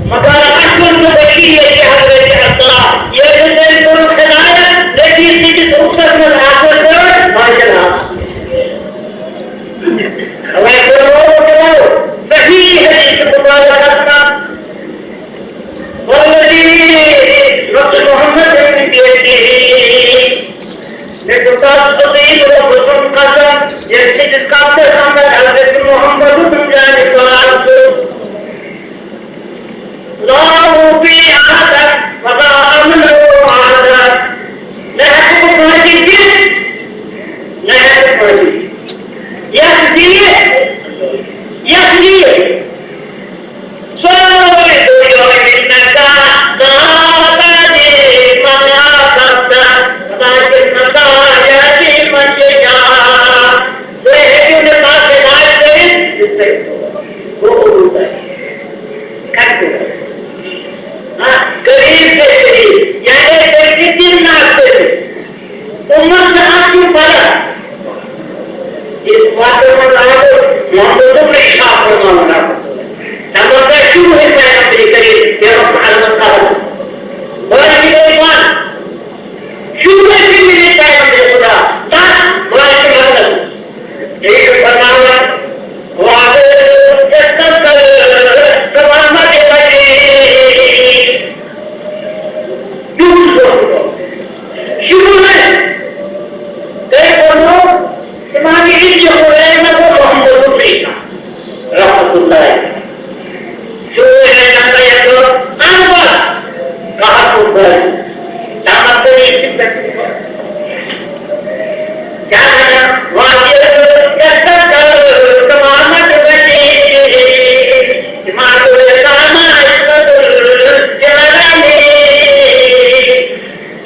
مگر اصل تہٕ بشیٖر چھِ حضرت عبداللہ۔ ییٚلہِ تٔمۍ کوٚر ہدایت، نبی سٕنٛدِس اُکتس منٛز آسنہٕ سۭتۍ باطل آسُن۔ وۄنۍ کوٚرمو تِمو صحیح حدیث مبارک اکھ۔ والذي نفس محمد بيده، مےٚ چھُ تَس سۭتۍ رۄب سُنٛد قسم، ییٚمہِ سٕنٛدِس قبضس اندر حضرت محمد سُنٛد جانِ پان چھُ۔ لا أعطي أحدا ولا أمنع أحدا۔ نہ ہٮ۪کہٕ بہٕ کٲنٛسہِ دِتھ، نہ ہٮ۪کہٕ بہٕ کٲنٛسہِ دِتھ۔ یَتھ دِیہِ، یَتھ دِیہِ۔ سورُے دُنیا مِنتَ، لا تَجِدُ مَنْ أَحْبَبْتَ، وَلَكِنَّ اللَّهَ يَهْدِي مَنْ يَشَاءُ۔ تُہۍ ہیٚکِو نہٕ کانٛہہ ہدایت کٔرِتھ، یُس تۄہہِ گوٚو تۄہہِ۔ کَتہِ گوٚو؟ محمد رسول ارشاد فرماوان رحمت اللہ۔ تمام شروع ہے پیغمبر کریم، پیغمبر محمد صلی اللہ علیہ وسلم۔ اور یہ بات شروع ہے میرے پیغمبر خدا، تاج بلائے محمد۔ یہ فرماوان، وعد جسد قیامت بجے۔ یُتھ گوٚو۔ شروع ہے۔ تۄہہِ ووٚنوُ، امام ابن خزیمہ گوٚو محمد بن عیسیٰ رحمۃ اللہ۔ شروع ہے جنتا یتو انور کہا تو بھائی۔ دامت تو یہ کیا کرنا؟ واجب جنتا کر تمامت بجے۔ امام العلماء احمد الجلالانی۔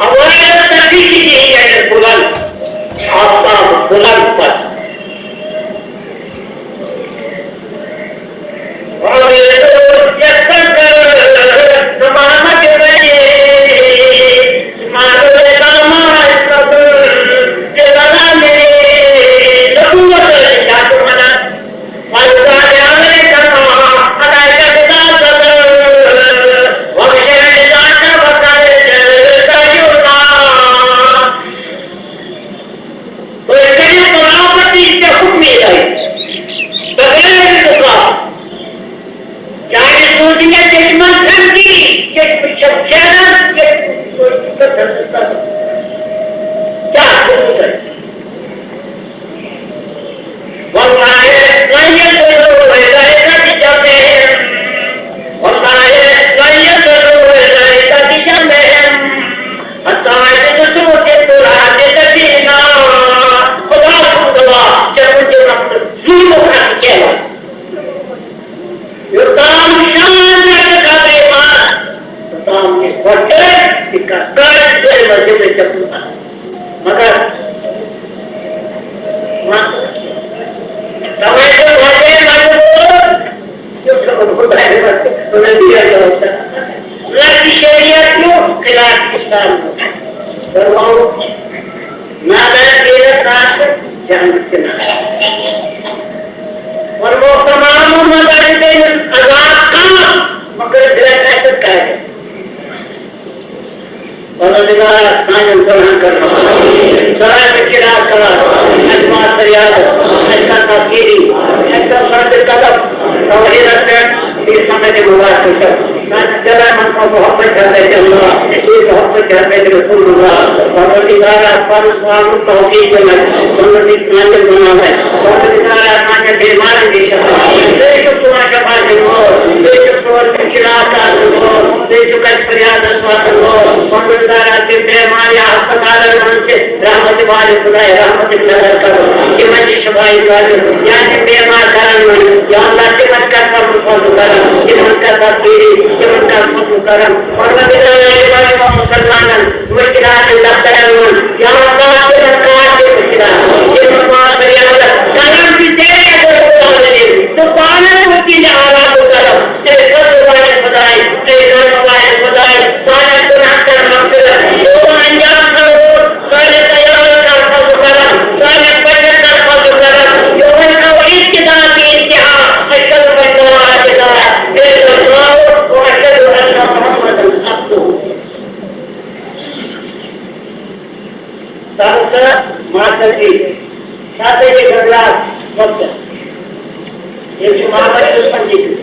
ہمارے تقدیر کی یعنی بلند، آفتاب بلند پر۔ اور یہ تو یکسر کر زمانہ کے بجے، مارو دامہ قبر کے بلا میں، نبوت جاتو منا، والدار علیہ السلام، علیہ السلام، وبشر ذات وقال تاج اللہ۔ تُہۍ کٔرِو خلافت یہِ ژےٚ حُکمٕے لگہِ، بغیر انتخاب۔ چاہے سوچ کیا چشمہ دھمکی، چشمہ شب شہرت، کیا حکم کرے؟ والله لا يصل إليك بجمعهم. والله لا يصل إليك بجمعهم. حتى يبسطوا في التراب جبينا. خدا سُنٛد گواہ، چلو جو رب ظلم کرنے کے بعد۔ یوٚتام شان رکھِ قدرِ پاس، توٚتام یہِ گۄڈٕ تہِ کَتھ کَرِ ظٲلمَس ذِمہٕ ژےٚ کوٗتاہ۔ مگر وۄنۍ تَوَے چھُ واریاہ مجبوٗر، یُس خۄداے وَنہِ، خۄداے دِیَن دِیَن۔ رَتہِ شریعت چھُ خلاف اسلام۔ فرماو، نادان دینس آسہِ جہنم تہِ نار۔ فرموو تمام مدد دینس عذاب کم، مگر دل اَسہِ کَرِ۔ پروردگار سانٮ۪ن گۄناہن کر معاف۔ سارے کِرا کر، اَسہِ ما فریاد، اَسہِ کر تفسیری، اَسہِ کر سرد قدم، توحیدس پٮ۪ٹھ، بیٚیہِ سنگت مبارک پٮ۪ٹھ۔ سانہِ دِلن منٛز تھاو محبت حضرت اللہ، بیٚیہِ محبت حضرت رسول اللہ۔ پروردگارا، پنُن پانُک توفیق دِنس، پنُن اسلام بناوس۔ پروردگارا، سانٮ۪ن بیمارن دِ شفا۔ بیٚیہِ چھُ سون شفا دِنہٕ وول، بیٚیہِ چھُ سون مشکلات آسن وول، بیٚیہِ چھُ کتہِ فریادس واتن وول۔ پروردگارا، تِم بیمار یا ہسپتالن منٛز چھِ، رحمت والے خدایا، رحمت نظر کرو۔ تِمن تہِ شفا عاجل۔ یا تِم بیمار گرن منٛز، یا اللہ، تِمن کر فضل کرم، تِمن کر تبدیلی، تِمن کر فضل کرم۔ پروردگارا، یِمن یِمن مسلمانن مشکلات دفترن منٛز، یا اللہ، تِمن کر تہِ مشکلات، تِمن کر فریاد، کرم تہِ ژےٚ اگر خداوندی، تہٕ پانس وکیل اعلیٰ کرم۔ اے فضل والے خداے، اے کرم والے خداے، سانٮ۪ن گناہن کر مغفرت، سون انجام کر رُت، سانٮ۪ن عیالن کر فضل کرم، سانٮ۪ن بچن کر فضل کرم۔ یوہے تھاو ابتدا تہٕ انتہا، اشہد ان لا الہ الا اللہ، اے اللہ، و اشہد ان محمدا عبدہ۔ سر سر ماسٹر جی، ساتھ ہی گھبراہٹ مت کر۔ یہ جو ماسٹر جی،